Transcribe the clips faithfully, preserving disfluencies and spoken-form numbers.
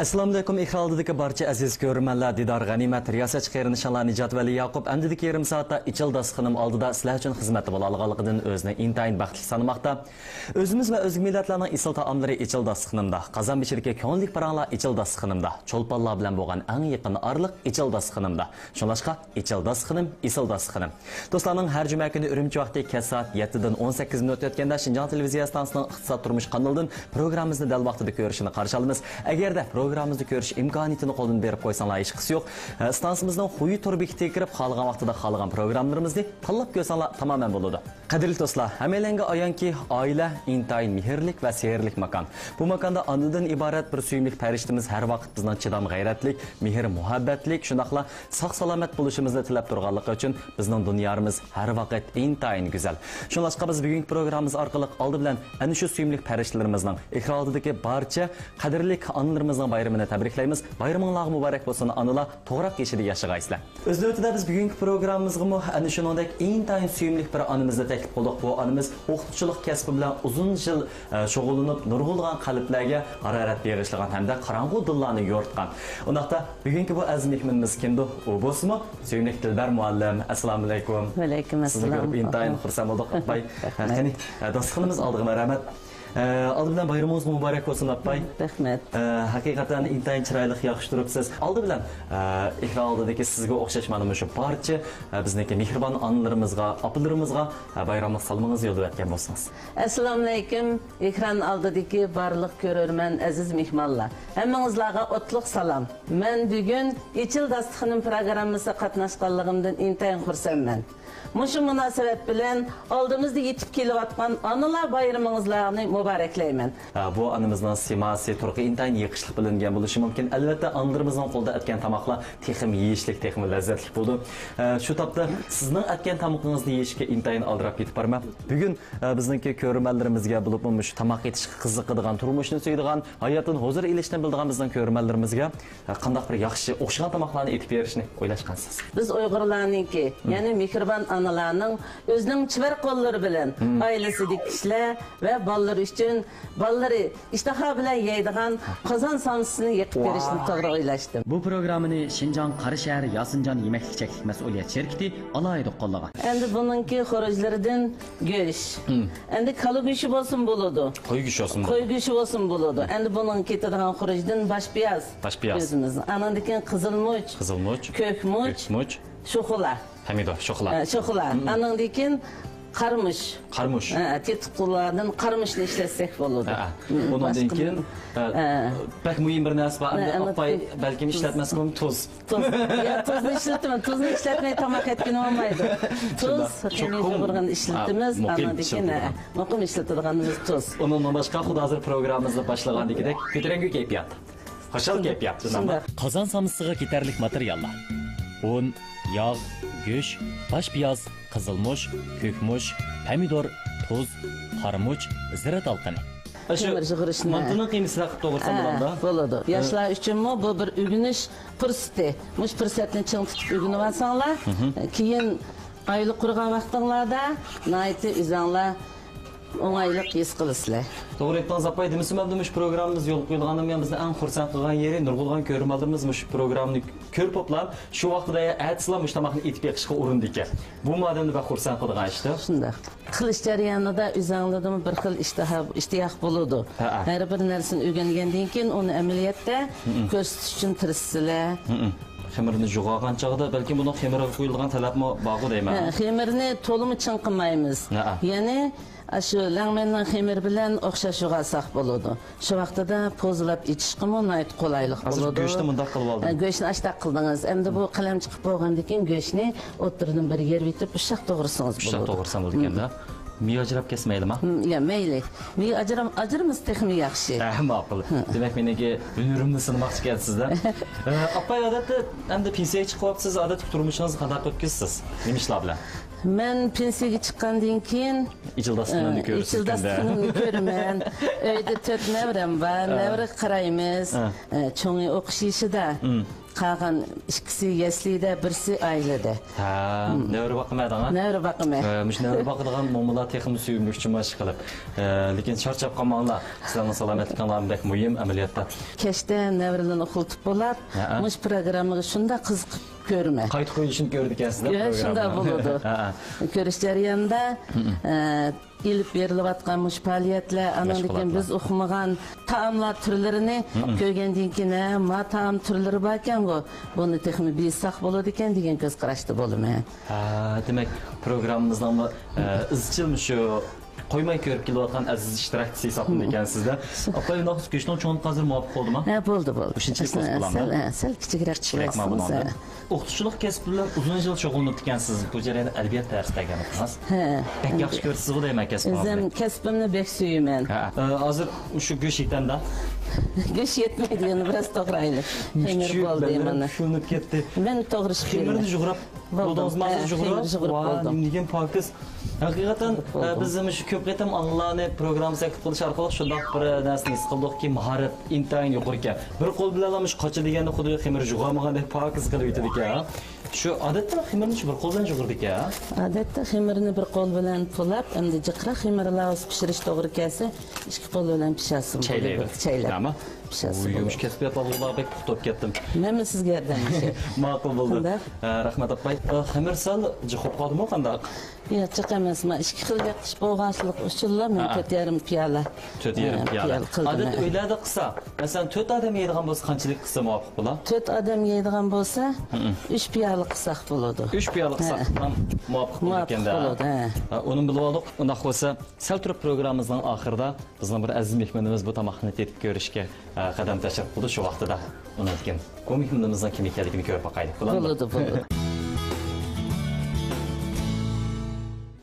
ئەسسالامۇئەلەيكۇم، ئېكران ئالدىدىكى بارچە ئەزىز كۆرۈرمەنلەر، دىدار غەنىيمەت، رىياسەتچى قېرىندىشىڭلار نىجات ۋەلى ياقۇپ. ئەمدىدىكى يېرىم سائەتتە ئېچىل داستىخىنىم ئالدىدا سىلەر ئۈچۈن خىزمەتتە بولالايدىغانلىقىدىن ئۆزىنى ئىنتايىن بەختلىك سانىماقتا. ئۆزىمىز ۋە ئۆزگە مىللەتلەرنىڭ ئېسىل تائاملىرى ئېچىل داستىخىنىمدا، قازان بېشىدىكى كۆڭۈللۈك پاراڭلار ئېچىل داستىخىنىمدا، چولپانلار بىلەن بولغان ئەڭ يېقىن ئارىلىق ئېچىل داستىخىنىمدا. شۇڭلاشقا، ئېچىل داستىخىنىم، ئېسىل داستىخىنىم. دوستلارنىڭ ھەر جۈمە كۈنى ئۈرۈمچى ۋاقتى كەچ سائەت يەتتىدىن ئون سەككىز مىنۇت ئۆتكەندە شىنجاڭ تېلېۋىزىيە ئىستانسىسىنىڭ ئىقتىساد تۇرمۇش قانىلىدىن پروگراممىمىزنى دەل ۋاقتىدا كۆرۈشىنى قارشى ئالىمىز. ئەگەردە پروگراممىمىزنى كۆرۈش ئىمكانىيىتىنى قولدىن بېرىپ قويساڭلار ھېچقىسى يوق. ئىستانسىمىزنىڭ خۇي تور بېكىتىگە كىرىپ، خالىغان ۋاقتىدا خالىغان پروگراممىلىرىمىزنى تاللاپ كۆرسەڭلار تامامەن بولىدۇ. قەدىرلىك دوستلار، ھەممەيلەنگە ئايانكى، ئائىلە ئىنتايىن مېھىرلىك ۋە سېھىرلىك ماكان. بۇ ماكاندا ئانىدىن ئىبارەت بىر سۆيۈملۈك پەرىشتىمىز ھەر ۋاقىت بىزنىڭ چىدام-غەيرەتلىك، مېھىر-مۇھەببەتلىك، شۇنداقلا ساق-سالامەت بولۇشىمىزنى تىلەپ تۇرغانلىقى ئۈچۈن بىزنىڭ دۇنيامىز ھەر ۋاقىت ئىنتايىن گۈزەل. شۇڭلاشقا بىز بۈگۈنكى پروگراممىمىز ئارقىلىق ئالدى بىلەن ئەنە شۇ سۆيۈملۈك پەرىشتىلىرىمىزنىڭ، ئېكران ئالدىدىكى بارچە قەدىرلىك ئانىلىرىمىزنىڭ بايرىمىنى تەبرىكلەيمىز. بايرىمىڭلارغا مۇبارەك بولسۇن، ئانىلار! توغراق يېشىدا ياشىغايسىلەر. ئۆز نۆۋىتىدە بىز بۈگۈنكى پروگراممىمىزغىمۇ ئەنە شۇنىڭدەك ئىنتايىن سۆيۈملۈك بىر ئانىمىزنى تەكلىپ قىلدۇق. بۇ ئانىمىز ئوقۇتقۇچىلىق كەسپى بىلەن ئۇزۇن يىل، ئە، شۇغۇللىنىپ، نۇرغۇنلىغان قەلبلەرگە ھارارەت بېغىشلىغان ھەمدە قاراڭغۇ دىللارنى يورۇتقان. ئۇنداقتا، بۈگۈنكى بۇ ئەزىز مېھمىنىمىز كىمدۇ؟ ئۇ بولسىمۇ سۆيۈملۈك دىلبەر مۇئەللىم. ئەسسالامۇئەلەيكۇم. ۋەئەلەيكۇم ئەسسالام. سىزنى كۆرۈپ ئىنتايىن خۇرسەن بولدۇق، ئاپاي. رەھمەت. قېنى، ئە، داستىخىنىمىز ئالدىغا مەرھەمەت. ئە، ئالدى بىلەن بايرىمىڭىزغا مۇبارەك بولسۇن، ئاپاي. رەھمەت. ئە، ھەقىقەتەن ئىنتايىن چىرايلىق، ياخشى تۇرۇپسىز. ئالدى بىلەن، ئە، ئېكران ئالدىدىكى سىزگە ئوخشاش مانا مۇشۇ بارچە، ئە، بىزنىڭكى مېھرىبان ئانىلىرىمىزغا، ئاپىلىرىمىزغا، ئە، بايراملىق سالىمىڭىزنى يوللاپ ئۆتكەن بولسىڭىز. ئەسسالامۇئەلەيكۇم، ئېكران ئالدىدىكى بارلىق كۆرۈرمەن، ئەزىز مېھمانلار. ھەممىڭىزلارغا ئوتلۇق سالام. مەن بۈگۈن ئېچىل داستىخىنىم پروگراممىسىغا قاتناشقانلىقىمدىن ئىنتايىن خۇرسەنمەن. مۇشۇ مۇناسىۋەت بىلەن ئالدىمىزدا يېتىپ كېلىۋاتقان ئانىلار بايرىمىڭىزلارنى مۇبارەكلەيمەن. ھە، بۇ ئانىمىزنىڭ سىيماسى تۇرقى ئىنتايىن يېقىشلىق بىلىنگەن بولۇشى مۇمكىن. ئەلۋەتتە، ئانىلىرىمىزنىڭ قولىدا ئەتكەن تاماقلار تېخىمۇ يېيىشلىك، تېخىمۇ لەززەتلىك بولىدۇ. ھە، شۇ تاپتا سىزنىڭ ئەتكەن تامىقىڭىزنى يېيىشكە ئىنتايىن ئالدىراپ كېتىپ بارىمەن. بۈگۈن، ھە، بىزنىڭكى كۆرۈرمەنلىرىمىزگە، بولۇپمۇ مۇشۇ تاماق ئېتىشقا قىزىقىدىغان، تۇرمۇشنى سۆيىدىغان، ھاياتتىن ھۇزۇر ئېلىشنى بىلىدىغان بىزنىڭ كۆرۈرمەنلىرىمىزگە قانداق بىر ياخشى، ئوخشىغان تاماقلارنى ئېتىپ بېرىشنى ئويلاشقانسىز؟ بىز ئۇيغۇرلارنىڭكى، يەنى مېھرىبان ئانىلارنىڭ ئۆزىنىڭ چېۋەر قوللىرى بىلەن ئائىلىسىدىكى كىشىلەر ۋە بالىلىرى ئۈچۈن، بالىلىرى ئىشتىھا بىلەن يەيدىغان قازان سامسىسىنى يېقىپ بېرىشنى توغرا ئويلاشتىم. بۇ پروگراممىنى شىنجاڭ قاراشەھەر ياسىنجان يېمەكلىك چەكلىك مەسئۇلىيەت شىركىتى ئالاھىدە قوللىغان. ئەمدى بۇنىڭكى خۇرۇجلىرىدىن گۆش. ئەمدى كالا گۆشى بولسىمۇ بولىدۇ. قوي گۆشى بولسىمۇ بولىدۇ. قوي گۆشى بولسىمۇ بولىدۇ. ئەمدى بۇنىڭ كېتىدىغان خۇرۇجىدىن باش پىياز. باش پىياز. ئۆزىمىزنىڭ. ئانىڭدىن كېيىن قىزىلمۇچ. قىزىلمۇچ. كۆكمۇچ. كۆكمۇچ. شوخلا. پەمىدۇر، شوخلا. ئە، شوخلا. ئانىڭدىن كېيىن قارىمۇش. قارىمۇش. ئە، تېتىقلىقلاردىن قارىمۇشنى ئىشلەتسەك بولىدۇ. ئە، ئە. ئۇنىڭدىن كېيىن، ئە، بەك مۇھىم بىر نەرسە بار. ئەمدى ئاپاي بەلكىم ئىشلەتمەسمۇ، تۇز. تۇز. يا، تۇزنى ئىشلىتىمەن. تۇزنى ئىشلەتمەي تاماق يەتكىلى بولمايدۇ. تۇز، خېمىر بىر ئىشلىتىمىز. ئانىڭدىن كېيىن، ئە، مۇقىم ئىشلىتىدىغىنىمىز تۇز. ئۇنىڭدىن باشقا، خۇددى ھازىر پروگراممىمىزدا باشلىغاندىكىدەك، كۆتۈرەڭگۈ كەيپىيات. خۇشال كەيپىيات، شۇنداقمۇ؟ قازان سامسىسىغا كېتەرلىك ماتېرىياللار: ئۇن، ياغ، گۆش، باش پىياز، قىزىلمۇچ، كۆكمۇچ، پەمىدۇر، تۇز، قارىمۇچ، زىرە تالقىنى. ئاشۇ مانتىنىڭ قىيمىتىنى قىلىپ توغرىسام بولامدا؟ بولىدۇ. ياشلار ئۈچۈنمۇ بۇ بىر ئۆگىنىش پۇرسىتى. مۇشۇ پۇرسەتنى چىڭ تۇتۇپ ئۆگىنىۋالساڭلار، كېيىن ئائىلە قۇرغان ۋاقتىڭلاردا ناھايىتى ئۆزۈڭلار ئوڭايلىق ھېس قىلىسىلەر. توغرا ئېيتتىڭىز، ئاپاي. دېمىسىمۇ، ئەمدى مۇشۇ پروگراممىمىز يولغا قويۇلغاندىن بۇيان بىزنى ئەڭ خۇرسەن قىلغان يېرى، نۇرغۇنلىغان كۆرۈرمەنلىرىمىز مۇشۇ پروگراممىنى كۆرۈپ بولۇپلا، شۇ ۋاقتىدا يا ئەتىسىلا مۇشۇ تاماقنى ئېتىپ بېقىشقا ئۇرۇنىدىكەن. بۇمۇ ئادەمنى بەك خۇرسەن قىلىدىغان ئىشتۇ. شۇنداق. قىلىش جەريانىدا ئۆزۈڭلىدىمۇ بىر خىل ئىشتىھا، ئىشتىياق بولىدۇ. ھەئە. ھەر بىر نەرسىنى ئۆگەنگەندىن كېيىن، ئۇنى ئەمەلىيەتتە كۆرسىتىش ئۈچۈن تىرىشىسىلەر. خېمىرنى جۇغاغان چاغدا، بەلكىم بۇنىڭ خېمىرىغا قويۇلىدىغان تەلەپمۇ بارغۇ دەيمەن. ھە، خېمىرنى تولىمۇ چىڭ قىلمايمىز. ھەئە. يەنى، ئاشۇ لەڭمەننىڭ خېمىرى بىلەن ئوخشاش جۇغالساق بولىدۇ. شۇ ۋاقتىدا پوزىلاپ ئېچىشقىمۇ ناھايىتى قولايلىق بولىدۇ. ھازىر گۆشنى مۇنداق قىلىۋالدىم. ئە، گۆشنى ئاشتاق قىلدىڭىز. ئەمدى بۇ قەلەم چىقىپ بولغاندىن كېيىن گۆشنى ئوتتۇرىدىن بىر يېرىۋېتىپ، ئۇششاق توغرىسىڭىز بولىدۇ. ئۇششاق توغرىسام بولىدىكەن-دە. مىيى ئاجراپ كەتمەيلىما؟ يا، مەيلى. مىيى ئاجرام-، ئاجرىمىسا تېخىمۇ ياخشى. ھە، ماقۇل. دېمەك، مېنىڭكى ھۈنىرىمنى سىنىماقچىكەنسىز-دە. ئە، ئاپاي، ئادەتتە ئەمدى پېنسىيەگە چىقىۋاپسىز، ئادەتتىكى تۇرمۇشىڭىزنى قانداق ئۆتكۈزىسىز؟ نېمە ئىشلار بىلەن؟ مەن پېنسىيەگە چىققاندىن كېيىن، ئىچىل داستىخىنىمنى ئە، كۆرىسىز ئىچىل دېگەندە. داستىخىنىمنى كۆرىمەن. ئۆيدە تۆت نەۋرەم بار، ھە. نەۋرىگە قارايمىز. ھە. ئە، چوڭى ئوقۇش يېشىدا. مم. قالغان ئىككىسى يەسلىدە، بىرسى ئائىلىدە. ھە، مم. نەۋرە باقىمەن دەڭ، ھە؟ نەۋرە باقىمەن. ئە، مۇشۇ نەۋرە باقىدىغان مومىلار تېخىمۇ سۆيۈملۈك جۇما ئىشقىلىپ. ئە، لېكىن چارچاپ قالماڭلار. سىلەرنىڭ سالامەتلىكىڭلار بەك مۇھىم ئەمەلىيەتتە. كەچتە نەۋرىلەرنى ئۇخلىتىپ بولاپ، ھە. مۇشۇ پروگراممىغا شۇنداق قىزىقىپ كۆرىمەن. قايتا قويۇلۇشىنى كۆرىدىكەنسىز-دە يا، شۇنداق پروگراممىنىڭ. بولىدۇ. ھە، ھە. كۆرۈش جەريانىدا، مم. ئە، ئېلىپ بېرىلىۋاتقان مۇشۇ پائالىيەتلەر، ئاندىن كېيىن مەشغۇلاتلار. بىز ئۇقمىغان تائاملار تۈرلىرىنى مم. كۆرگەندىن كېيىن، ھە، ما تائام تۈرلىرى باركەنغۇ، بۇنى تېخىمۇ بېيىتساق بولىدىكەن دېگەن كۆز قاراشتا بولىمەن. ھە، دېمەك، پروگراممىمىزنىڭمۇ، ئە، ئىزچىل مۇشۇ قويماي كۆرۈپ كېلىۋاتقان ئەزىز ئىشتىراكچىسى ھېسابلىنىدىكەنسىز-دە. ئاپا، ئۇنداق بولسا گۆشنىڭ چوڭلۇقى ھازىر مۇۋاپىق بولدىمۇ؟ ھە، بولدى، بولدى. ئۇشۇنچىلىك بولسا بولامدۇ؟ سەل، ھە، سەل كىچىكرەك قىلىۋەتسىڭىز، ھە. ئوقۇتقۇچىلىق كەسپى بىلەن ئۇزۇن يىل شۇغۇللىنىپتىكەنسىز. بۇ جەرياندا ئەدەبىيات دەرس بەرگەن ئىكەنسىز. ھە. بەك ياخشى كۆرىسىزغۇ دەيمەن كەسپىڭىزنى. ئۆزۈم كەسپىمنى بەك سۆيىمەن. ھە. ئە، ھازىر شۇ گۆش يېتەمدۇ؟ گۆش يەتمەيدۇ، يەنە بىراز توغرايلى. خېمىر بولدى مانا. شۇلىنىپ كەتتى. مەن توغرىشىپ خېمىرنى يۈرمەن. جۇغراپ بولدۇڭىزمۇ ھازىر؟ ھە، جۇغراپ. خېمىر جۇغراپ ۋا، بولدۇم. نېمە دېگەن پاكىز. ھەقىقەتەن، بولدۇم. ئە، بىز مۇشۇ كۆپ قېتىم ئانىلارنى پروگراممىمىزغا تەكلىپ قىلىش ئارقىلىق شۇنداق بىر نەرسىنى ھېس قىلدۇقكى، ماھارەت ئىنتايىن يۇقىرىكەن. بىر قول بىلەنلا مۇشۇ قاچا دېگەندە خۇددى خېمىر جۇغامىغاندەك پاكىز قىلىۋېتىدىكەن. شۇ ئادەتتە خېمىرنى شۇ بىر قول بىلەن جۇغۇرىدىكەن. ئادەتتە خېمىرنى بىر قول بىلەن پۇلاپ، ئەمدى جىقراق خېمىرلار بولسا پىشۇرۇش توغرا كەلسە، ئىككى قول بىلەن پىشاسىمۇ چەيلەيدۇ. بولىدۇ. چەيلەپ. نېمە؟ پىشاسىمۇ ئۇي، بولىدۇ. يۇمشاق كەسپىيات بالىلار بەك پۇختا بولۇپ كەتتىم. مەنمۇ سىزگە ياردەملىشەي. ماقۇل بولدى. قانداق؟ ئە، رەھمەت ئاپاي. ئە، خېمىر سەل جىق بولۇپ قالدىمۇ قانداق؟ ياق، جىق ئەمەس. مانا ئىككى خىل ياقلىش بولغانچىلىك ئۈچۈنلا مەن ھە. تۆت يېرىم پىيالە، تۆت يېرىم ئە، پىيالە. پىيالە قىلدىم، ئادەتتە ھە. ئۆيلەردە قىلسا، مەسىلەن، تۆت ئادەم يەيدىغان بولسا قانچىلىك قىلسا مۇۋاپىق بولا؟ تۆت ئادەم يەيدىغان بولسا، ھە. ئۈچ پىيالە قىلساق بولىدۇ. ئۈچ پىيالە قىلساق ھە. تام مۇۋاپىق بولىدىكەن-دە. مۇۋاپىق بولىدۇ، ھە. ھە، ئۇنى بىلىۋالدۇق. ئۇنداق بولسا، سەل تۇرۇپ پروگراممىمىزنىڭ ئاخىرىدا بىزنىڭ بىر ئەزىز مېھمىنىمىز بۇ تاماقنى تېتىپ كۆرۈشكە، ئە، قەدەم تەشرىپ قىلدى. شۇ ۋاقتىدا ئۇنىڭدىن كېيىن بۇ مېھمىنىمىزنىڭ كىم ئىكەنلىكىنى كۆرۈپ باقايلى. بولامدۇ؟ بولىدۇ، بولىدۇ.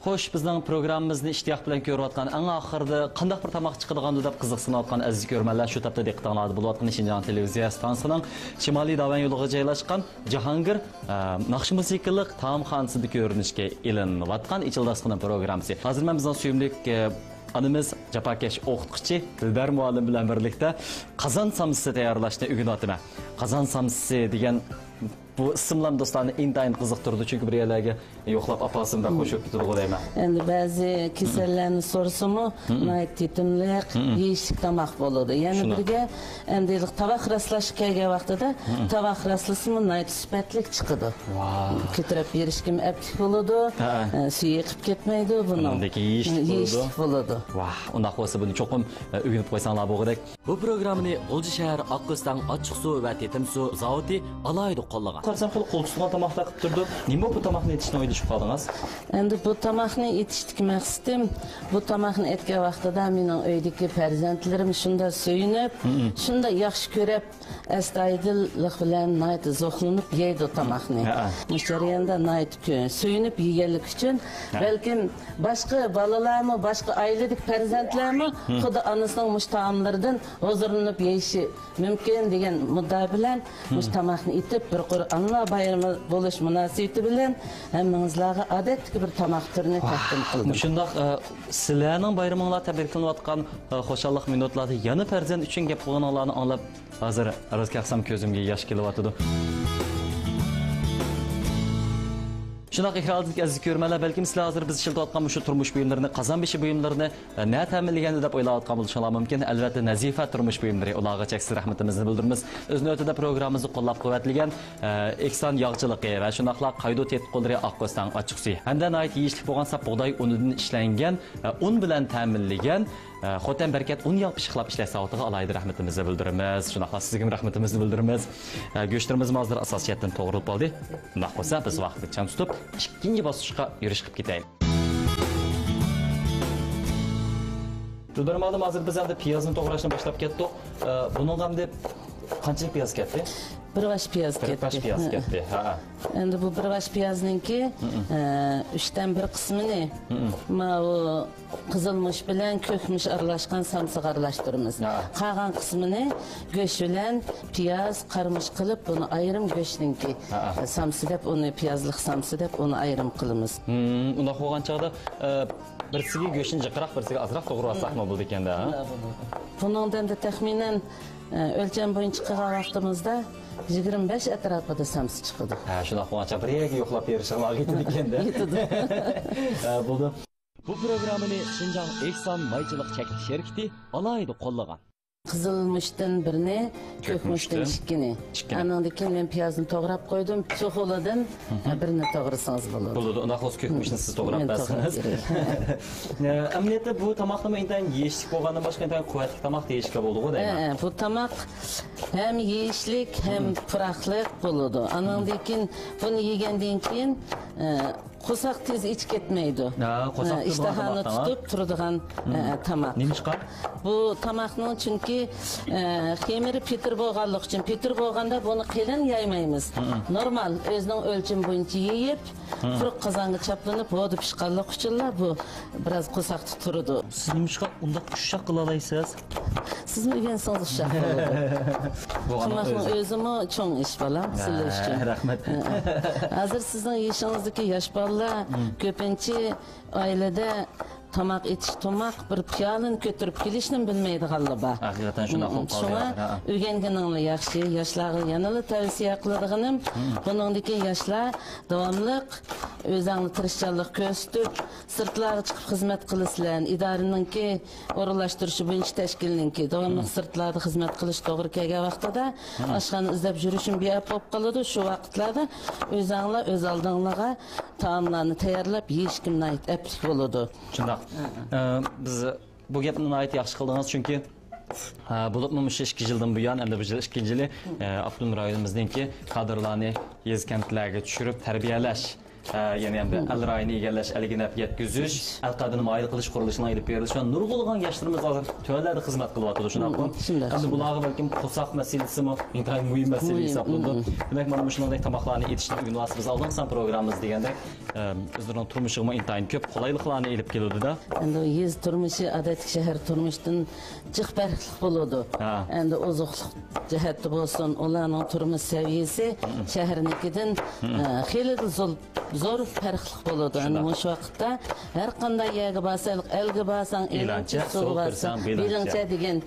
خوش، بىزنىڭ پروگراممىمىزنى ئىشتىياق بىلەن كۆرۈۋاتقان، ئەڭ ئاخىرىدا قانداق بىر تاماق چىقىدىغاندۇ دەپ قىزىقسىنىۋاتقان ئەزىز كۆرۈرمەنلەر، شۇ تاپتا دىققىتىڭلاردا بولۇۋاتقىنى شىنجاڭ تېلېۋىزىيە ئىستانسىسىنىڭ شىمالىي داۋەن يولىغا جايلاشقان جاھانگىر، ئە، ناخشا مۇزىكىلىق تائامخانىسىدا كۆرۈنۈشكە ئېلىنىۋاتقان ئىچىل داستىخىنى پروگراممىسى. ھازىر مەن بىزنىڭ سۆيۈملۈك، ئە، ئانىمىز، جاپاكەش ئوقۇتقۇچى دىلبەر مۇئەللىم بىلەن بىرلىكتە قازان سامسىسى تەييارلاشنى ئۆگىنىۋاتىمەن. قازان سامسىسى دېگەن بۇ ئىسىملام دوستلارنى ئىنتايىن قىزىقتۇرىدۇ، چۈنكى بىر يەرلەرگە يوقلاپ ئاپارسىمۇ بەك خۇش بولۇپ كېتىدىغۇ دەيمەن. ئەمدى بەزى كېسەللەرنى سورىسىمۇ، ناھايىتى تېتىملىق، يېيىشلىك تاماق بولىدۇ. يەنە بىرگە، ئەمدى تاۋاق راسلاشقا كەلگەن ۋاقتىدا، تاۋاق راسلىسىمۇ ناھايىتى سۈپەتلىك چىقىدۇ. كۆتۈرۈپ بېرىشكىمۇ ئەپلىك بولىدۇ، ئە، سۈيى ئېقىپ كەتمەيدۇ بۇنىڭ. ئۇنىڭدىن كېيىن يېيىشلىك بولىدۇ. يېيىشلىك بولىدۇ. ۋاھ، ئۇنداق بولسا بۇنى چوقۇم، ئە، ئۆگىنىپ قويساڭلار بولغۇدەك. بۇ پروگراممىنى غۇلجا شەھەر ئاققۆستەڭ ئاچچىقسۇ ۋە تېتىمسۇ زاۋۇتى ئالاھىدە قوللىغان. قارىسام خېلى قول تۇتىدىغان تاماقلار قىلىپ تۇردۇق. نېمە بولۇپ بۇ تاماقنى ئېتىشنى ئويلىشىپ قالدىڭىز؟ ئەمدى بۇ تاماقنى ئېتىشتىكى مەقسىتىم، بۇ تاماقنى ئەتكەن ۋاقتىدا مېنىڭ ئۆيدىكى پەرزەنتلىرىم شۇنداق سۆيۈنۈپ، شۇنداق ياخشى كۆرۈپ، ئەستايىدىللىق بىلەن ناھايىتى زوقلىنىپ يەيدۇ تاماقنى. ھەئە. مۇشۇ جەرياندا ناھايىتى كۆ-، سۆيۈنۈپ يېگەنلىكى ئۈچۈن، ھە. بەلكىم باشقا بالىلارمۇ، باشقا ئائىلىدىكى پەرزەنتلەرمۇ خۇددى ئانىسىنىڭ مۇشۇ تائاملىرىدىن ھۇزۇرلىنىپ يېيىشى مۇمكىن دېگەن مۇددىئا بىلەن مۇشۇ تاماقنى ئېتىپ، بىر قۇر ئانىلار بايرىمى بولۇش مۇناسىۋىتى بىلەن ھەممىڭىزلارغا ئادەتتىكى بىر تاماق تۈرىنى تەقدىم قىلدىم. مۇشۇنداق، ئە، سىلەرنىڭ بايرىمىڭلار تەبرىكلىنىۋاتقان، ئە، خۇشاللىق مىنۇتلاردا يەنە پەرزەنت ئۈچۈن گەپ قىلغىنىڭلارنى ئاڭلاپ، ھازىر راست گەپ قىلسام كۆزۈمگە ياش كېلىۋاتىدۇ. شۇنداق ئېكران ئالدىدىكى ئەزىز كۆرۈرمەنلەر، بەلكىم سىلەر ھازىر بىز ئىشلىتىۋاتقان مۇشۇ تۇرمۇش بۇيۇملىرىنى، قازان بېشى بۇيۇملىرىنى، ئە، نە تەمىنلىگەندۇ دەپ ئويلاۋاتقان بولۇشۇڭلار مۇمكىن. ئەلۋەتتە، نەزىفە تۇرمۇش بۇيۇملىرى، ئۇلارغا چەكسىز رەھمىتىمىزنى بىلدۈرىمىز. ئۆز نۆۋىتىدە پروگراممىمىزنى قوللاپ قۇۋۋەتلىگەن، ئە، ئېھسان ياغچىلىقى ۋە شۇنداقلا قايدۇ تېتىتقۇلىرى ئاققۆستەڭ ئاچچىقسۈيى ھەمدە ناھايىتى يېيىشلىك بولغان ساپ بۇغداي ئۇنىدىن ئىشلەنگەن، ئە، ئۇن بىلەن تەمىنلىگەن، ئە، خوتەن بەرىكەت ئۇن ياغ پىششىقلاپ ئىشلەش زاۋۇتىغا ئالاھىدە رەھمىتىمىزنى بىلدۈرىمىز. شۇنداقلا سىزگىمۇ رەھمىتىمىزنى بىلدۈرىمىز. ئە، گۆشلىرىمىزمۇ ھازىر ئاساسىي جەھەتتىن توغرىلىپ بولدى. ئۇنداق بولسا، بىز ۋاقىتنى چىڭ تۇتۇپ، ئىككىنچى باسقۇچقا يۈرۈش قىلىپ كېتەيلى. دىلبەر مۇئەللىم، ھازىر بىز ئەمدى پىيازنى توغراشنى باشلاپ كەتتۇق. ئە، بۇنىڭغا ئەمدى قانچىلىك پىياز كەتتى؟ بىر باش پىياز كەتتى. بىر باش پىياز كەتتى. ھە. ئەمدى بۇ بىر باش پىيازنىڭكى، ئە، ئۈچتىن بىر قىسمىنى ماۋۇ قىزىلمۇچ بىلەن كۆكمۇچ ئارىلاشقان سامسىغا ئارىلاشتۇرىمىز. ھە. قالغان قىسمىنى گۆش بىلەن پىياز، قارىمۇچ قىلىپ، بۇنى ئايرىم گۆشنىڭكى، ھە، سامسا دەپ، ئۇنى پىيازلىق سامسا دەپ، ئۇنى ئايرىم قىلىمىز. ھىم، ئۇنداق بولغان چاغدا، ئە، بىرسىگە گۆشنى جىقراق، بىرسىگە ئازراق توغرىۋالساقمۇ بولىدىكەن-دە، ھە؟ بۇنىڭدا ئەمدى تەخمىنەن، ئە، ئۆلچەم بويىچە قىلغان ۋاقتىمىزدا يىگىرمە بەش ئەتراپىدا سامسا چىقىدۇ. ھە، شۇنداق بولغانچە بىر يەرگە يوقلاپ بېرىشىڭلارغا يېتىدىكەن-دە. يېتىدۇ. ھە، بولدى. بۇ پروگراممىنى شىنجاڭ ئېھسان مايچىلىق چەكلىك شىركىتى ئالاھىدە قوللىغان. قىزىلمۇچتىن بىرنى، كۆكمۇچتىن كۆكمۇچتىن ئىككىنى. ئىككىنى. ئانىڭدىن كېيىن مەن پىيازنى توغراپ قويدۇم. چوقۇلىدىن، ھە، بىرنى توغرىسىڭىز بولىدۇ. بولىدۇ. ئۇنداق بولسا كۆكمۇچنى سىز توغراپ مەن توغراپ بەرسىڭىز. بېرەي. ئە، ئەمەلىيەتتە بۇ تاماقنىمۇ ئىنتايىن يېيىشلىك بولغاندىن باشقا ئىنتايىن قۇۋۋەتلىك تاماق دېيىشكە بولىدىغۇ دەيمەن. ھە، ھە، بۇ تاماق ھەم يېيىشلىك، ھەم پۇراقلىق بولىدۇ. ئانىڭدىن كېيىن بۇنى يېگەندىن كېيىن، ئە، قورساق تېز ئېچىپ كەتمەيدۇ. ھە، قورساق ھە، تېز ئىشتىھانى بولغان تاماق، ھە. تۇتۇپ تۇرىدىغان، ھە، تاماق. نېمىشقا؟ بۇ تاماقنىڭ چۈنكى، ئە، خېمىرى پېتىر بولغانلىقى ئۈچۈن، پېتىر بولغاندا بۇنى قېلىن يايمايمىز. نورمال، ئۆزىنىڭ ئۆلچىمى بويىچە يېيىپ، قۇرۇق قازانغا چاپلىنىپ، ھودۇ پىشقانلىقى ئۈچۈنلا بۇ بىراز قورساقتا تۇرىدۇ. سىز نېمىشقا ئۇنداق ئۇششاق قىلالايسىز؟ سىزمۇ ئۆگەنسىڭىز ئۇششاق بولىدۇ. بولغاننىڭ تاماقنىڭ ئۆزى. ئۆزىمۇ چوڭ ئىش، بالام، سىلەر ھە، ئۈچۈن. رەھمەت. ھە، ھە. ھازىر سىزنىڭ يېشىڭىزدىكى ياش بالىلار كۆپىنچە ئائىلىدە تاماق ئېتىش، تاماق بىر پىيالىنى كۆتۈرۈپ كېلىشنىمۇ بىلمەيدىغانلار بار. ھەقىقەتەن شۇنداق بولۇپ قالدى شۇڭا ھازىر، ھە. ئۆگەنگىنىڭلار ياخشى. ياشلارغا يەنىلا تەۋسىيە قىلىدىغىنىم، بۇنىڭدىكى ياشلار داۋاملىق ئۆزەڭلار تىرىشچانلىق كۆرسىتىپ، سىرتلارغا چىقىپ خىزمەت قىلىسىلەر. ئىدارىنىڭكى ئورۇنلاشتۇرۇشى بويىچە تەشكىلنىڭكى داۋاملىق سىرتلاردا خىزمەت قىلىش توغرا كەلگەن ۋاقتىدا ئاشخانا ئىزدەپ يۈرۈشمۇ بىئەپ بولۇپ قالىدۇ. شۇ ۋاقىتلاردا ئۆزەڭلار ئۆز ئالدىڭلارغا تائاملارنى تەييارلاپ يېيىشكىمۇ ناھايىتى ئەپلىك بولىدۇ. شۇنداق. ئە، بىز بۇ گەپنى ناھايىتى ياخشى قىلدىڭىز، چۈنكى، ئە، بولۇپمۇ مۇشۇ ئىككى يىلدىن بۇيان، ئەمدى بۇ يىل ئىككىنچى يىلى، ئە، ئاپتونوم رايونىمىزنىڭكى كادىرلارنى يېزا كەنتلەرگە چۈشۈرۈپ تەربىيەلەش، ئە، يەنى ئەمدى ئەل رايىنى ئىگىلەش، ئەلگە نەپ يەتكۈزۈش، ئەل قەدرىنى مايىل قىلىش قۇرۇلۇشىنىڭ ئېلىپ بېرىلىشى ۋە نۇرغۇنلىغان ياشلىرىمىز ھازىر تۆۋەنلەردە خىزمەت قىلىۋاتىدۇ، شۇنداقمۇ؟ شۇنداق. ئەمدى بۇلارغا بەلكىم قورساق مەسىلىسىمۇ ئىنتايىن مۇھىم مەسىلە ھېسابلىنىدۇ. دېمەك، مانا مۇشۇنداق تاماقلارنى ئېتىشنى ئۆگىنىۋالسا، بىز ئالدىنقى سان پروگراممىمىزدا دېگەندەك، ئۆزلىرىنىڭ تۇرمۇشىغىمۇ ئىنتايىن كۆپ قولايلىقلارنى ئېلىپ كېلىدۇ-دە. ئەمدى يېزا تۇرمۇشى ئادەتتىكى شەھەر تۇرمۇشىدىن جىق پەرقلىق بولىدۇ. ھە. ئەمدى ئوزۇقلۇق جەھەتتە بولسۇن، ئۇلارنىڭ تۇرمۇش سەۋىيەسى شەھەرنىڭكىدىن، ئە، خېلىلا زول-، زور پەرقلىق بولىدۇ. ئەمدى شۇنداق. مۇشۇ ۋاقىتتا ھەر قانداق يەرگە بارساق، ئەلگە بارساڭ، ئېلانچە، ئېلانچە، سۇغا سۇغا بارساڭ، بارساڭ، بېلىڭچە، بېلىڭچە دېگەن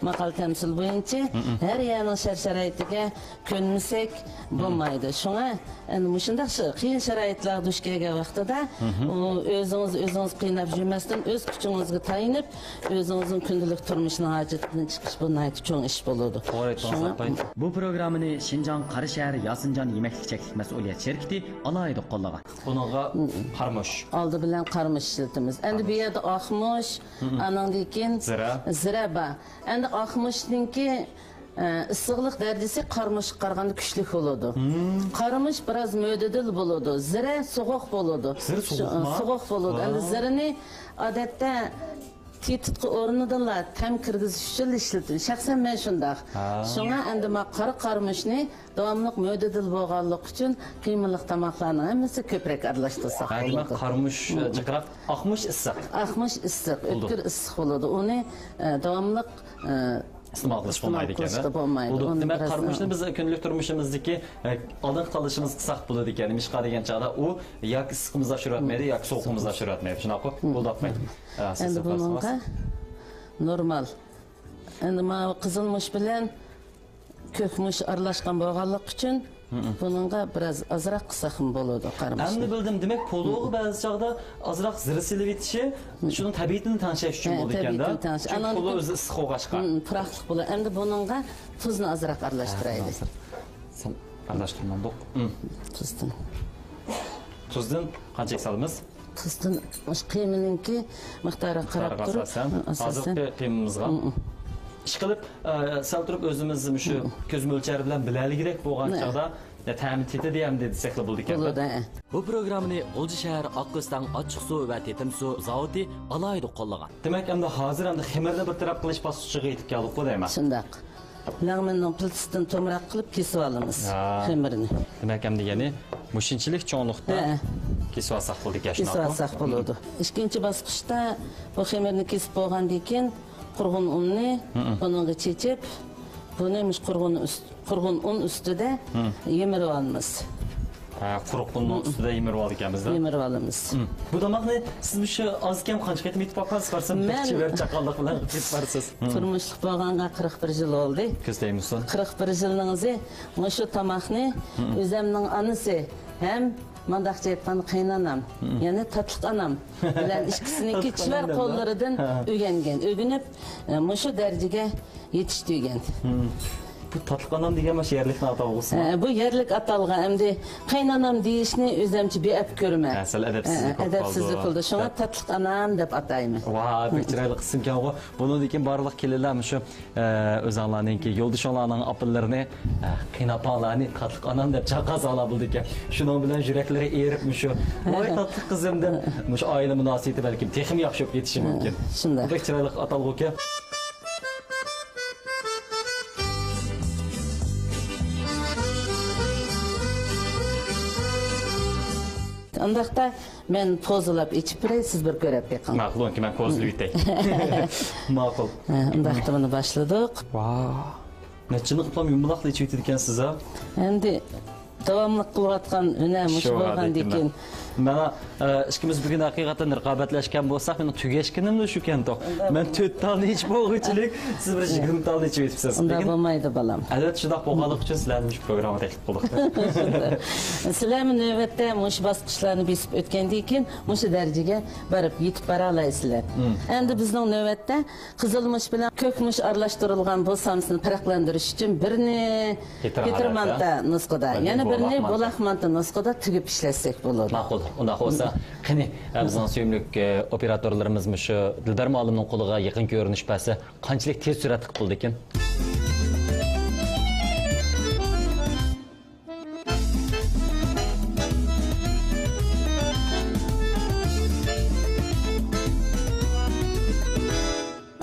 ماقال تەمسىل بويىچە ھەر يەرنىڭ شەرت-شارائىتىگە كۆنمىسەك بولمايدۇ. شۇڭا ئەنە مۇشۇنداق شا-، قىيىن شارائىتلارغا دۇچ كەلگەن ۋاقتىدا، ئۇ ئۆزىڭىز، ئۆزىڭىز قىيناپ يۈرمەستىن، ئۆز كۈچىڭىزگە تايىنىپ، ئۆزىڭىزنىڭ كۈندىلىك تۇرمۇشىنىڭ ھاجىتىدىن چىقىش، بۇ ناھايىتى چوڭ ئىش بولىدۇ. توغرا ئېيتتىڭىز، شۇڭا ئاپاي. بۇ پروگراممىنى شىنجاڭ قاراشەھەر ياسىنجان يېمەكلىك چەكلىك مەسئۇلىيەت شىركىتى ئالاھىدە قوللىغان. بۇنىڭغا قارىمۇچ. ئالدى بىلەن قارىمۇچ ئىشلىتىمىز. ئەمدى بۇ يەردە ئاقمۇچ، ئانىڭدىن كېيىن زىرە. زىرە بار. ئەمدى ئاقمۇچنىڭكى ئە، ئىسسىقلىق دەرىجىسى قارىمۇچقا قارىغاندا كۈچلۈك بولىدۇ. قارىمۇچ بىراز مۆتىدىل بولىدۇ. زىرە سوغۇق بولىدۇ. زىرە سوغۇقما؟ سوغۇق بولىدۇ. ئەمدى زىرىنى ئادەتتە تېتىتقۇ ئورنىدىلا تەم كىرگۈزۈش ئۈچۈن ئىشلىتىمىز. شەخسەن مەن شۇنداق. شۇڭا ئەمدى ما قارا قارىمۇچنى داۋاملىق مۆتىدىل بولغانلىقى ئۈچۈن قىيمىلىق تاماقلارنىڭ ھەممىسى كۆپرەك ئارىلاشتۇرساق بولىدۇ. قارىمۇچ، ئە، جىقراق، ئاقمۇچ ئىسسىق. ئاقمۇچ ئىسسىق، ئۆتكۈر ئىسسىق بولىدۇ. ئۇنى، ئە، داۋاملىق، ئە، ئىستېمال قىلىشقا بولمايدىكەن. قىلىشقا بولمايدۇ. بولدى. ئۇنى دېمەك، بىراز، قارىمۇچنى بىز كۈندىلىك تۇرمۇشىمىزدىكى، ئە، ئالدىنقى تاللىشىمىزغا قىلساق بولىدىكەن. نېمىشقا دېگەن چاغدا ئۇ ياكى ئىسسىقىمىزنى ئاشۇرۇۋەتمەيدۇ، ياكى سوغۇقىمىزنى ئاشۇرۇۋەتمەيدۇ. شۇنداققۇ؟ بولدى ئاپاي. ئە، سىز ئەمدى بۇنىڭغا نورمال. ئەمدى ماۋۇ قىزىلمۇچ بىلەن كۆكمۇچ ئارىلاشقان بولغانلىقى ئۈچۈن بۇنىڭغا بىراز ئازراق قىلساقمۇ بولىدۇ، قارىمۇچنى. ئەمدى بىلدىم. دېمەك، پولۇغا بەزى چاغدا ئازراق زىرە سېلىۋېتىشى شۇنىڭ تەبىئىتىنى تەڭشەش ئۈچۈن بولىدىكەن-دە. تەبىئىتىنى تەڭشەش. چۈنكى پولۇ ئۆزى ئىسسىق بولغاچقا. پۇراقلىق بولىدۇ. ئەمدى بۇنىڭغا تۇزنى ئازراق ئارىلاشتۇرايلى. سەل ئارىلاشتۇرماندۇق. تۇزدىن. تۇزدىن قانچىلىك سالىمىز؟ تۇزدىن مۇشۇ قىيمىنىڭكى مىقدارىغا قاراپ تۇرۇپ، ئاساسەن، ھازىرقى قىيمىمىزغا. ئىشقىلىپ، ئە، سەل تۇرۇپ ئۆزىمىز مۇشۇ كۆز مۆلچەرى بىلەن بىلەلىگۈدەك بولغان چاغدا، يا تەمى تېتىدى ئەمدى دېسەكلا بولىدىكەن. بولىدۇ، ھە. بۇ پروگراممىنى غۇلجا شەھەر ئاققۆستەڭ ئاچچىقسۇ ۋە تېتىمسۇ زاۋۇتى ئالاھىدە قوللىغان. دېمەك، ئەمدى ھازىر ئەمدى خېمىرنى بىر تەرەپ قىلىش باسقۇچىغا يېتىپ كەلدۇققۇ دەيمەن. شۇنداق. لەڭمەننىڭ پىلتىسىدىن تومراق قىلىپ كېسىپ ئالىمىز ھە. خېمىرنى. دېمەك، ئەمدى يەنى مۇشۇنچىلىك چوڭلۇقتا ھە. كېسىۋالساق بولىدىكەن، كېسىپ شۇنداقمۇ؟ ئالساق بولىدۇ. ئىككىنچى باسقۇچتا بۇ خېمىرنى كېسىپ بولغاندىن كېيىن، قۇرغۇن ئۇننى ھە. بۇنىڭغا چېچىپ، بۇنى مۇشۇ قۇرغۇن ئۈست-، قۇرغۇن ئۇن ئۈستىدە ھە. يىمىرىۋالىمىز. ھە، قۇرۇق ئۇننىڭ ئۈستىدە يىمىرىۋالىدىكەنمىز-دە. يىمىرىۋالىمىز. ھە. بۇ تاماقنى سىز مۇشۇ ئاز كەم قانچە قېتىم ئېتىپ باققانسىز؟ قارىسام، بەك مەن چېۋەر چاققانلىق بىلەن ئېتىپ بارسىز. ھە. تۇرمۇشلۇق بولغانغا قىرىق بىر يىل بولدى. كۆز تەگمىسۇن. قىرىق بىر يىلنىڭ ئىزى مۇشۇ تاماقنى ھە. ئۆزەمنىڭ ئانىسى ھەم مۇنداقچە ئېيتقاندا قېيىنئانام، ھە. يەنى تاتلىق ئانام بىلەن ئىككىسىنىڭكى تاتلىق چىۋەر ئانام بىلەن. قوللىرىدىن ھە. ئۆگەنگەن، ئۆگىنىپ، ئە، مۇشۇ دەرىجىگە يېتىشتۈرگەن. ھە. بۇ تاتلىق ئانام دېگەن مانا شۇ يەرلىكنىڭ ئاتالغۇسىمۇ؟ ھە، بۇ يەرلىك ئاتالغان، ئەمدى قېيىنئانام دېيىشنى ئۆزەمچە بىئەدەپ كۆرىمەن. ھە، سەل ئەدەپسىزلىك ھە، بولۇپ ئەدەپسىزلىك قالىدۇ. بولىدۇ. شۇڭا ھە. تاتلىق ئانام دەپ ئاتايمەن. ۋاھ، بەك چىرايلىق ئىسىمكەنغۇ. بۇنىڭدىن كېيىن بارلىق كېلىنلەر مۇشۇ، ئە، ئۆزۈڭلارنىڭكى يولدىشىڭلارنىڭ ئاپىلىرىنى، ئە، قېيىنئاپاڭلارنى تاتلىق ئانام دەپ چاقىرساڭلار بولىدىكەن. شۇنىڭ بىلەن يۈرەكلىرى ئېرىپ مۇشۇ، ۋاي تاتلىق قىزىم دەپ مۇشۇ ئائىلە مۇناسىۋىتى بەلكىم تېخىمۇ ياخشى بولۇپ كېتىشى مۇمكىن. شۇنداق. بەك چىرايلىق ئاتالغۇكەن. ئۇنداقتا مەن پوزىلاپ ئېچىپ بېرەي، سىز بىر كۆرۈپ بېقىڭ. ماقۇل، ئۇنكى مەن پوزىلاپ ئېتەي. ماقۇل. ھە، ئۇنداقتا بۇنى باشلىدۇق. ۋاھ. نەچچىنى قىلىپ يۇمىلاقلا ئېچىۋېتىدىكەنسىز ھە؟ ئەمدى داۋاملىق قىلىۋاتقان ھۈنەر مۇشۇ شۇ بولغاندىن ھالەتتىمۇ؟ كېيىن. مانا، ئە، ئىككىمىز بۈگۈن ھەقىقەتەن رىقابەتلەشكەن بولساق، مېنىڭ تۈگەشكىنىملا شۇكەنتۇق. ئۇنداق مەن تۆت تالنى ئېچىپ بولغۇچىلىك، سىز بىر يىگىرمە تالنى ئېچىۋېتىپسىز. ئۇنداق لېكىن بولمايدۇ، بالام. ئەلۋەتتە، شۇنداق بولغانلىقى ئۈچۈن سىلەرنى مۇشۇ پروگراممىغا تەكلىپ قىلدۇق. سىلەرمۇ نۆۋەتتە مۇشۇ باسقۇچلارنى بېسىپ ئۆتكەندىن كېيىن، مۇشۇ دەرىجىگە بېرىپ يېتىپ بارالايسىلەر. مم. ئەمدى بىزنىڭ نۆۋەتتە قىزىلمۇچ بىلەن كۆكمۇچ ئارىلاشتۇرۇلغان بۇ سامسىنى پەرقلەندۈرۈش ئۈچۈن بىرنى پېتىر پېتىر ھالەتتە. مانتا نۇسخىدا، بىرنى يەنە بىرنى بولاق مانتا. بولاق مانتا نۇسخىدا تۈگۈپ ئىشلەتسەك بولىدۇ. ماقۇل. ئۇنداق بولسا، قېنى، بىزنىڭ سۆيۈملۈك، ئە، ئوپېراتورلىرىمىز مۇشۇ دىلبەر مۇئەللىمنىڭ قولىغا يېقىن كۆرۈنۈش بەرسە، قانچىلىك تېز سۈرئەتتە قىلىدىكىن؟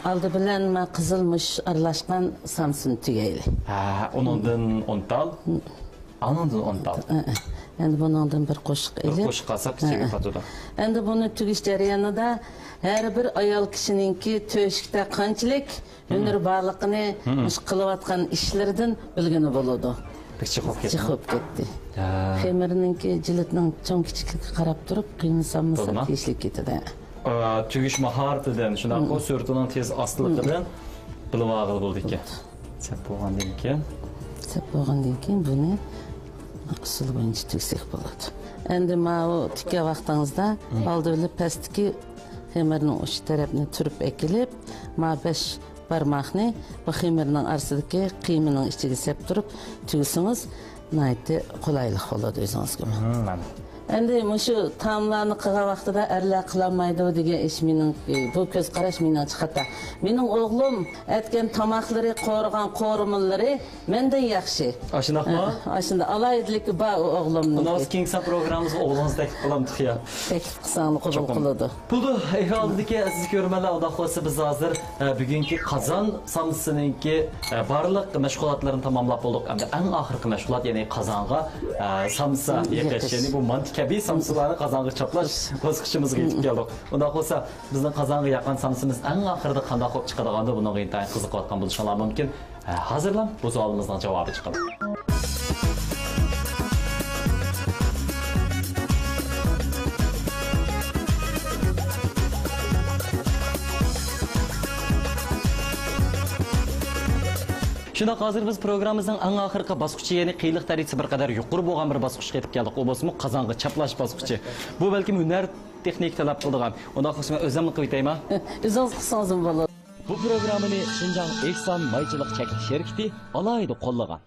ئالدى بىلەن ما قىزىلمۇچ ئارىلاشقان سامسىنى تۈگەيلى. ھە، ئۇنىڭدىن ئون تال، ئانىڭدىن ئون تال. ھە، ھە. ئەمدى بۇنىڭدىن بىر قوشۇق بىر ئېلىپ. قوشۇق ئالساق ھە، كىچىكرەك ھە. قاتىدۇ. ئەمدى بۇنى تۈگىش جەريانىدا ھەر بىر ئايال كىشىنىڭكى تۆشۈكتە قانچىلىك ھۈنىرى بارلىقىنى مۇشۇ قىلىۋاتقان ئىشلىرىدىن بىلگىلى بولىدۇ. بەك جىق بولۇپ كەتتى. جىق بولۇپ كەتتى. ھە. خېمىرنىڭكى جىلىتىنىڭ چوڭ كىچىكلىكىگە قاراپ تۇرۇپ قىيمىساممۇ بولدىما؟ تېگىشلىك كېتىدۇ. ئا، تۈگۈش ماھارىتىدىن، شۇنداققۇ سۈرئىتىنىڭ تېز ئاستىلىقىدىن بىلىۋالغىلى بولىدىكەن. سەپ بولغاندىن كېيىن. سەپ بولغاندىن كېيىن بۇنى ئۇسۇل بويىچە تۈگسەك بولىدۇ. ئەمدى ماۋۇ تىككەن ۋاقتىڭىزدا ئالدى بىلەن پەستىكى خېمىرنىڭ ئۇچ تەرەپنى تۈرۈپ ئەكېلىپ، ما بەش بارماقنى بۇ خېمىرنىڭ ئارىسىدىكى قىيمىنىڭ ئىچىگە سەپ تۇرۇپ تۈگسىڭىز، ناھايىتى قولايلىق بولىدۇ ئۆزىڭىزگىمۇ. مم، مانا. ئەمدى مۇشۇ تائاملارنى قىلغان ۋاقتىدا ئەرلەر قىلالمايدۇ دېگەن ئىش مېنىڭ، بۇ كۆز قاراش مېنىڭچە خاتا. مېنىڭ ئوغلۇم ئەتكەن تاماقلىرى، قورۇغان قورۇمىلىرى مەندىن ياخشى. ئاشۇنداقمۇ؟ ھە، ئاشۇنداق ئالاھىدىلىكى بار ئۇ ئوغلۇمنىڭكى. ئۇنداق بولسا كېيىنكى سان پروگراممىمىزغا ئوغلىڭىزنى تەكلىپ قىلامدۇق يا؟ تەكلىپ قىلساڭلار قوبۇل قىلىدۇ. بولىدۇ. ئېكران ئالدىدىكى ئەزىز كۆرۈرمەنلەر، ئۇنداق بولسا بىز ھازىر، ئە، بۈگۈنكى قازان سامسىسىنىڭكى، ئە، بارلىق مەشغۇلاتلىرىنى تاماملاپ بولدۇق. ئەمدى ئەڭ ئاخىرقى مەشغۇلات، يەنى قازانغا، ئە، سامسا يېقىش، يېقىش. يەنى بۇ مانتا كەبى سامسىلارنى قازانغا چاپلاش باسقۇچىمىزغا يېتىپ كەلدۇق. ئۇنداق بولسا بىزنىڭ قازانغا ياققان سامسىمىز ئەڭ ئاخىرىدا قانداق بولۇپ چىقىدىغاندۇ، بۇنىڭغا ئىنتايىن قىزىقىۋاتقان بولۇشۇڭلار مۇمكىن. ھە، ھازىرلا بۇ سوئالىمىزنىڭ جاۋابى چىقىدۇ. شۇنداق، ھازىر بىز پروگراممىمىزنىڭ ئەڭ ئاخىرقى باسقۇچى، يەنى قىيىنلىق دەرىجىسى بىر قەدەر يۇقىرى بولغان بىر باسقۇچقا يېتىپ كەلدۇق. ئۇ بولسىمۇ قازانغا چاپلاش باسقۇچى. بۇ بەلكىم ھۈنەر تېخنىكا تەلەپ قىلىدىغان. ئۇنداق بولسا مەن ئۆزۈملا قىلىۋېتەيما؟ ئۆزىڭىز قىلسىڭىزمۇ بولىدۇ. بۇ پروگراممىنى شىنجاڭ ئېھسان مايچىلىق چەكلىك شىركىتى ئالاھىدە قوللىغان.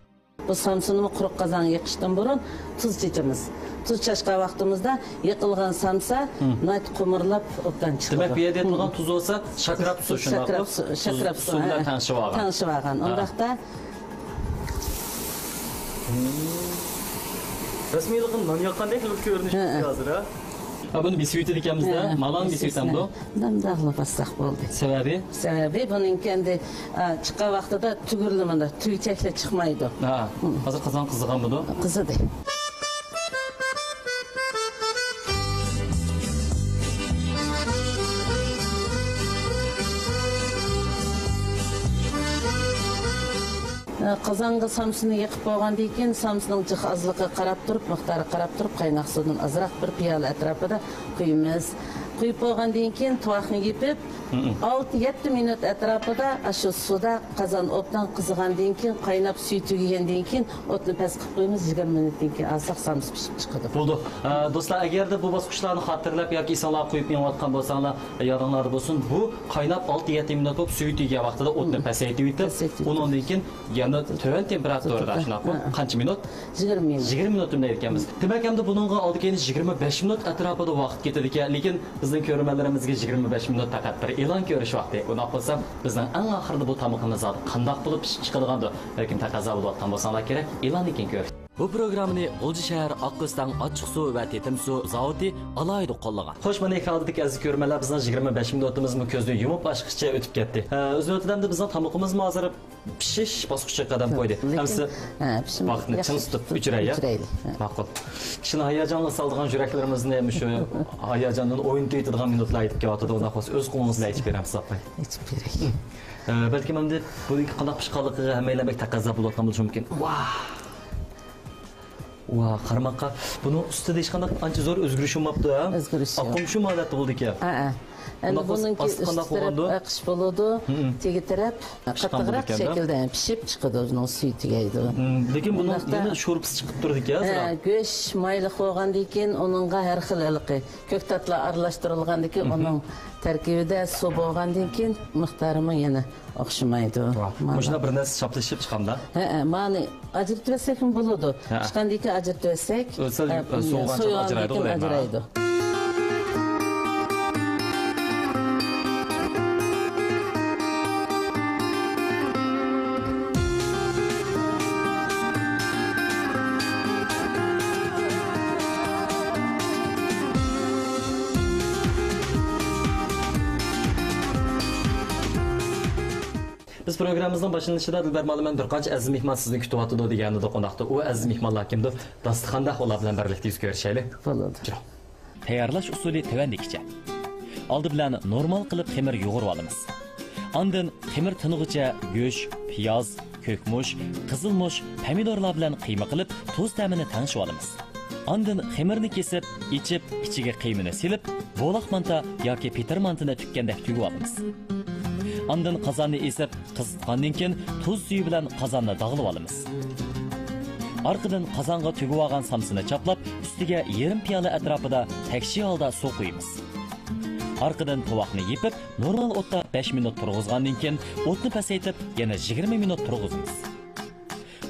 بۇ سامسىنىمۇ قۇرۇق قازانغا يېقىشتىن بۇرۇن تۇز چېچىمىز. تۇز چاچقان ۋاقتىمىزدا يېقىلغان سامسا ناھايىتى قۇمۇرلاپ ئوبدان چىقىدۇ. دېمەك، بۇ يەردە يېتىلغان تۇز بولسا شاكراپ سۇ، شۇنداقمۇ؟ شاكراپ سۇ، شاكراپ سۇ، سۇ بىلەن ھە، تەڭشىۋالغان. تەڭشىۋالغان. ھە. ئۇنداقتا رەسمىيلىقى نان ياققاندەك بىر كۆرۈنۈش ھە، ھە. ھازىر، ھە؟ ھە، بۇنى بېسىۋېتىدىكەنمىز-دە، ھە، مالان بېسىۋېتەمدۇ؟ دەمداغلا باسساق بولدى. سەۋەبى؟ سەۋەبى بۇنىڭكى ئەمدى، ئا، چىققان ۋاقتىدا تۈگۈرۈلىدۇ، تۈگچەكلەر چىقمايدۇ. ھە، ھازىر قازان قىزىغانمىدۇ؟ قىزىدى. قازانغا سامسىنى يېقىپ بولغاندىن كېيىن، سامسىنىڭ جىق ئازلىقىغا قاراپ تۇرۇپ، مىقدارىغا قاراپ تۇرۇپ، قايناق سۇدىن ئازراق، بىر پىيالە ئەتراپىدا قۇيىمىز. قۇيۇپ بولغاندىن كېيىن، تۇۋاقنى يېپىپ، ئالتە يەتتە مىنۇت ئەتراپىدا ئاشۇ سۇدا قازان ئوبدان قىزىغاندىن كېيىن، قايناپ سۈيى تۈگىگەندىن كېيىن، ئوتنى پەس قىلىپ قويىمىز. يىگىرمە مىنۇتتىن كېيىن ئالساق، سامسا پىشىپ چىقىدۇ. بولدى. ئە، دوستلار، ئەگەردە بۇ باسقۇچلارنى خاتىرىلەپ ياكى ئېسىڭلارغا قويۇپ مېڭىۋاتقان بولساڭلار، يادىڭلاردا بولسۇن، بۇ قايناپ ئالتە يەتتە مىنۇت بولۇپ سۈيى تۈگىگەن ۋاقتىدا ئوتنى پەسەيتىۋېتىپ، پەسەيتىۋېتىپ. ئۇنىڭدىن كېيىن يەنە تۆۋەن تېمپېراتۇرىدا، شۇنداقمۇ؟ ھە. قانچە مىنۇت؟ يىگىرمە مىنۇت. يىگىرمە مىنۇت دەيدىكەنمىز. دېمەك، ئەمدى بۇنىڭغا ئالدى كەينى يىگىرمە بەش مىنۇت ئەتراپىدا ۋاقىت كېتىدىكەن. لېكىن بىزنىڭ كۆرۈرمەنلىرىمىزگە يىگىرمە بەش مىنۇت پەقەت بىر ئېلان كۆرۈش ۋاقتى. ئۇنداق بولسا، بىزنىڭ ئەڭ ئاخىرىدا بۇ تامىقىمىز زادى قانداق بولۇپ پىشىپ چىقىدىغاندۇ؟ بەلكىم تەقەززا بولۇۋاتقان بولساڭلار كېرەك، ئېلاندىن كېيىن كۆرۈش. بۇ پروگراممىنى غۇلجا شەھەر ئاقئۆستەڭ ئاچچىقسۇ ۋە تېتىمسۇ زاۋۇتى ئالاھىدە قوللىغان. خوش، مانا ئېكران ئالدىدىكى ئەزىز كۆرۈرمەنلەر، بىزنىڭ يىگىرمە بەش مىنۇتىمىزمۇ كۆزدىن يۇمۇپ ئاچقىچە ئۆتۈپ كەتتى. ئە، ئۆز نۆۋىتىدە ئەمدى بىزنىڭ تامىقىمىزمۇ ھازىر پىشىش باسقۇچىغا قەدەم قويدى. لېكىن، ئەمسە ھە، پىشىم-، ۋاقىتنى ياخشى. چىڭ تۇتۇپ ئۆچۈرەي، يا؟ ئۆچۈرەيلى، ھە. ماقۇل. كىشىنى ھاياجانغا سالىدىغان يۈرەكلىرىمىزنى مۇشۇ ھاياجاندىن ئوينىتىۋېتىدىغان مىنۇتلار يېتىپ كېلىۋاتىدۇ. ئۇنداق بولسا ئۆز قولىڭىز بىلەن ئېچىپ بېرەمسىز، ئاپاي؟ ئېچىپ بېرەي. ئە، بەلكىم ئەمدى بۇنىڭكى قانداق پىشقانلىقىغا ھەممەيلەن بەك تەقەززا بولۇۋاتقان بولۇشى مۇمكىن. ۋاھ! ۋاھ، قارىماققا، بۇنىڭ ئۈستىدە ھېچقانداق ئانچە زور ئۆزگىرىش بولماپتۇ، ھە؟ ئۆزگىرىش يوق. ئاققۇم شۇ ھالەتتە بولىدىكەن. ھە، ھە. ئەمدى بۇنىڭكى ئاستى قانداق ئۈستى تەرەپ بولغاندۇ؟ ئېقىش بولىدۇ. تېگى تەرەپ قاتتىقراق شەكىلدە پىشىپ چىقىدۇ، ئۇنىڭ سۈيى تۈگەيدۇ. لېكىن بۇنىڭ يەنە شورپىسى چىقىپ تۇرىدىكەن، ھە، گۆش مايلىق بولغاندىن كېيىن ئۇنىڭغا ھەر خىل ھېلىقى كۆكتاتلار ئارىلاشتۇرۇلغاندىن كېيىن ئۇنىڭ تەركىبىدە سۇ بولغاندىن كېيىن مىقدارىمۇ يەنە ئوخشىمايدۇ. ۋاھ، مۇشۇنداق بىر نەرسە چاپلىشىپ چىقامدا؟ ھەئە، مانى ئاجرىتىۋەتسەكمۇ بولىدۇ. ھەئە. پىشقاندىن كېيىن ئاجرىتىۋەتسەك، سەل، ئە، سوۋۇغانچە سوۋۇغاندىن ئاجرايدۇ، كېيىن ئاجرايدۇ. بىز پروگراممىمىزنىڭ باشلىنىشىدا دىلبەر مۇئەللىم بىر قانچە ئەزىز مېھمان سىزنى كۈتۈۋاتىدۇ دېگەنىدۇق، ئۇنداقتا ئۇ ئەزىز مېھمانلار كىمدۇ؟ داستىخاندا ئۇلار بىلەن بىرلىكتە يۈز كۆرۈشەيلى. بولىدۇ. جۇ. تەييارلاش ئۇسۇلى تۆۋەندىكىچە. ئالدى بىلەن نورمال قىلىپ خېمىر يۇغۇرۇۋالىمىز. ئاندىن خېمىر تىنغۇچە گۆش، پىياز، كۆكمۇچ، قىزىلمۇچ، پەمىدۇرلار بىلەن قىيما قىلىپ، تۇز تەمىنى تەڭشىۋالىمىز. ئاندىن خېمىرنى كېسىپ، ئېچىپ، ئىچىگە قىيمىنى سېلىپ، بولاق مانتا ياكى پېتىر مانتىنى تۈگكەندەك تۈگۈۋالىمىز. ئاندىن قازاننى ئېسىپ، قىزىتقاندىن كېيىن، تۇز سۈيى بىلەن قازاننى داغلىۋالىمىز. ئارقىدىن قازانغا تۈگۈۋالغان سامسىنى چاپلاپ، ئۈستىگە يېرىم پىيالە ئەتراپىدا تەكشى ھالدا سۇ قۇيىمىز. ئارقىدىن تۇۋاقنى يېپىپ، نورمال ئوتتا بەش مىنۇت تۇرغۇزغاندىن كېيىن، ئوتنى پەسەيتىپ، يەنە يىگىرمە مىنۇت تۇرغۇزىمىز.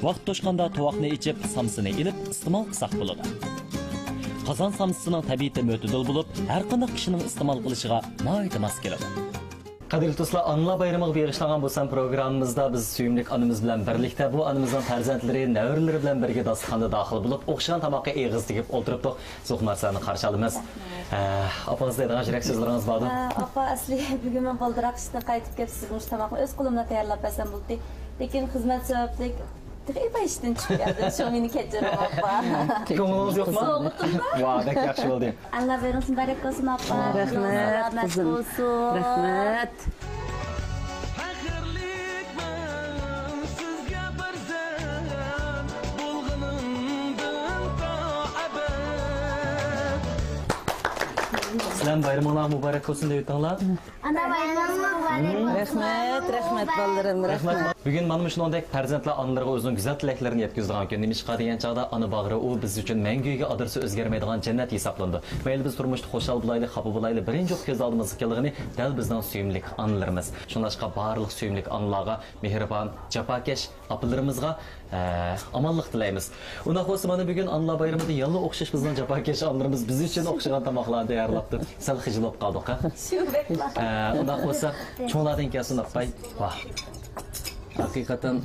ۋاقىت توشقاندا تۇۋاقنى ئېچىپ، سامسىنى ئېلىپ ئىستېمال قىلساق بولىدۇ. قازان سامسىسىنىڭ تەبىئىتى مۆتىدىل بولۇپ، ھەر قانداق كىشىنىڭ ئىستېمال قىلىشىغا ناھايىتى ماس كېلىدۇ. قەدىرلىك دوستلار، ئانىلار بايرىمىغا بېغىشلانغان بۇ سان پروگراممىمىزدا بىز سۆيۈملۈك ئانىمىز بىلەن بىرلىكتە بۇ ئانىمىزنىڭ پەرزەنتلىرى، نەۋرىلىرى بىلەن بىرگە داستىخاندا داخىل بولۇپ، ئوخشىغان تاماققا ئېغىز تېگىپ ئولتۇرۇپتۇق. زۇخمار سىلەرنى قارشى ئالىمىز. ئە، ئاپىڭىز دەيدىغان يۈرەك سۆزلىرىڭىز باردۇ؟ ئە، ئاپا، ئەسلى بۈگۈن مەن بالدىراق ئىشتىن قايتىپ كەپ، سىزگە مۇشۇ تاماقنى ئۆز قولۇم بىلەن تەييارلاپ بەرسەم بولدى. لېكىن خىزمەت سەۋەبلىك تېخى ئىشتىن چىقىپ كەلدىم. شۇ مېنى كەچۈرۈڭ، ئاپا. كۆڭلىڭىز يوقمۇ؟ سوغۇتۇمدا. ۋا، بەك ياخشى بولدى. ئاللا بايرىمىڭىز مۇبارەك بولسۇن، ئاپا. رەھمەت، سالامەت قىزىم. بولسۇن. رەھمەت. پەخىرلىكمەن سىزگە پەرزەنت بولغىنىمدىن تا ئەبەد. سىلەرنىڭ بايرىمىڭلار مۇبارەك بولسۇن دەۋېتىڭلار. ئانا بايرىمىڭىز مۇبارەك بولسۇن. رەھمەت، رەھمەت بالىلىرىم، رەھمەت. بۈگۈن مانا مۇشۇنىڭدەك پەرزەنتلەر ئانىلىرىغا ئۆزىنىڭ گۈزەل تىلەكلىرىنى يەتكۈزىدىغان كۈن. نېمىشقا دېگەن چاغدا ئانا باغرى ئۇ بىز ئۈچۈن مەڭگۈگە ئادرېسى ئۆزگەرمەيدىغان جەننەت ھېسابلىنىدۇ. مەيلى بىز تۇرمۇشتا خۇشال بولايلى، خاپا بولايلى، بىرىنچى ئوقۇپ كۆز ئالدىمىزغا كېلىدىغىنى دەل بىزنىڭ سۆيۈملۈك ئانىلىرىمىز. شۇڭلاشقا بارلىق سۆيۈملۈك ئانىلارغا، مېھرىبان، جاپاكەش ئاپىلىرىمىزغا، ئە، ئامانلىق تىلەيمىز. ئۇنداق بولسا، مانا بۈگۈن ئانىلار بايرىمىدا يەنىلا ئوخشاش بىزنىڭ جاپاكەش ئانىلىرىمىز بىز ئۈچۈن ئوخشىغان تاماقلارنى تەييارلاپتۇ. سەل خىجىل بولۇپ قالدۇق، ھە؟ شۇ بەكلا. ئە، ئۇنداق بولسا، چوڭلاردىن كەلسۇن، ئاپاي. ۋاھ. ھەقىقەتەن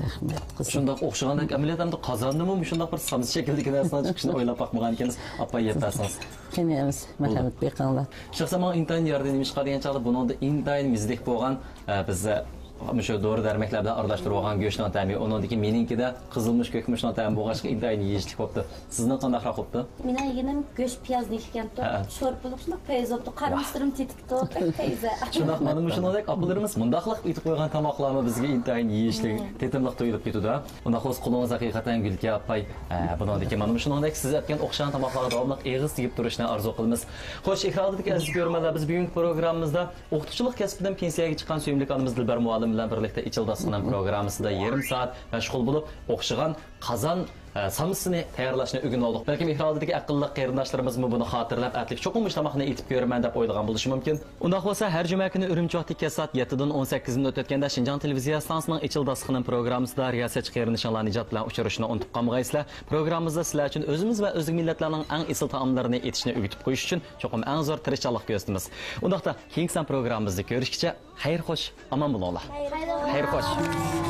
شۇنداق ئوخشىغاندەك ئەمەلىيەتتە قازاندىمۇ مۇشۇنداق بىر سامسا شەكلىدىكى نەرسىنىڭ چىقىشىنى ئويلاپ باقمىغانىكەنسىز. ئاپا يەپ بەرسىڭىز. قېنى ئەمىسە، مەرھەمەت بېقىڭلار. شەخسەن ماڭا ئىنتايىن يارىدىن نېمە چىقار دېگەن چاغدا بۇنىڭدا ئىنتايىن مېزىلىك بولغان، ئە، بىز، ئە، مۇشۇ دورا دەرمەكلەر بىلەن ئارىلاشتۇرۇلغان گۆشنىڭ تەمى، ئۇنىڭدىكى مېنىڭكىدە قىزىلمۇچ، كۆكمۇچنىڭ تەمى بولغاچقا ئىنتايىن يېيىشلىك بوپتۇ. سىزنىڭ قانداقراق بوپتۇ؟ مېنىڭ يېگىنىم گۆش پىيازنى يېگەنتۇ، ھەئە. شورپىلىق شۇنداق پەيزى بوپتۇ، قارنىشلىرىم تېتىپتۇ، بەك پەيزى. شۇنداق، مانا مۇشۇنىڭدەك ئاپىلىرىمىز مۇنداقلىق ئېتىپ قويغان تاماقلارمۇ بىزگە ئىنتايىن يېيىشلىك، تېتىملىق تۇيۇلۇپ كېتىدۇ. ئۇنداق بولسا قولىڭىز ھەقىقەتەن گۈلكە ئاپاي. ئە، بۇنىڭدىكى مانا مۇشۇنىڭدەك سىز ئەتكەن ئوخشىغان تاماقلارغا داۋاملىق ئېغىز تېگىپ تۇرۇشنى ئارزۇ قىلىمىز. خوش، ئېكران ئالدىدىكى ئەزىز كۆرۈرمەنلەر، بىز بۈگۈنكى پروگراممىمىزدا ئوقۇتقۇچىلىق كەسپىدىن پېنسىيەگە چىققان سۆيۈملۈك ئانىمىز دىلبەر مۇئەللىم بىلەن بىرلىكتە ئىچىل داستىخىنىم پروگراممىسىدا يېرىم سائەت مەشغۇل بولۇپ، ئوخشىغان قازان، ئە، سامسىسىنى تەييارلاشنى ئۆگىنىۋالدۇق. بەلكىم ئېكران ئالدىدىكى ئەقىللىق قېرىنداشلىرىمىزمۇ بۇنى خاتىرىلەپ، ئەتىلىك چوقۇم مۇشۇ تاماقنى ئېتىپ كۆرىمەن دەپ ئويلىغان بولۇشى مۇمكىن. ئۇنداق بولسا، ھەر جۈمە كۈنى ئۈرۈمچى ۋاقتى كەچ سائەت يەتتىدىن ئون سەككىز مىنۇت ئۆتكەندە شىنجاڭ تېلېۋىزىيە ئىستانسىسىنىڭ ئىچىل داستىخىنىم پروگراممىسىدا رىياسەتچى قېرىندىشىڭلار نىجات بىلەن ئۇچرىشىشنى ئۇنتۇپ قالمىغايسىلەر. پروگراممىمىزدا سىلەر ئۈچۈن ئۆزىمىز ۋە ئۆزگە مىللەتلەرنىڭ ئەڭ ئېسىل تائاملىرىنى ئېتىشنى ئۆگىتىپ قويۇش ئۈچۈن چوقۇم ئەڭ زور تىرىشچانلىق كۆرسىتىمىز. ئۇنداقتا، كېيىنكى سان پروگراممىمىزدا كۆرۈشكىچە، خەير خوش، ئامان بولۇڭلار. خەير خوش.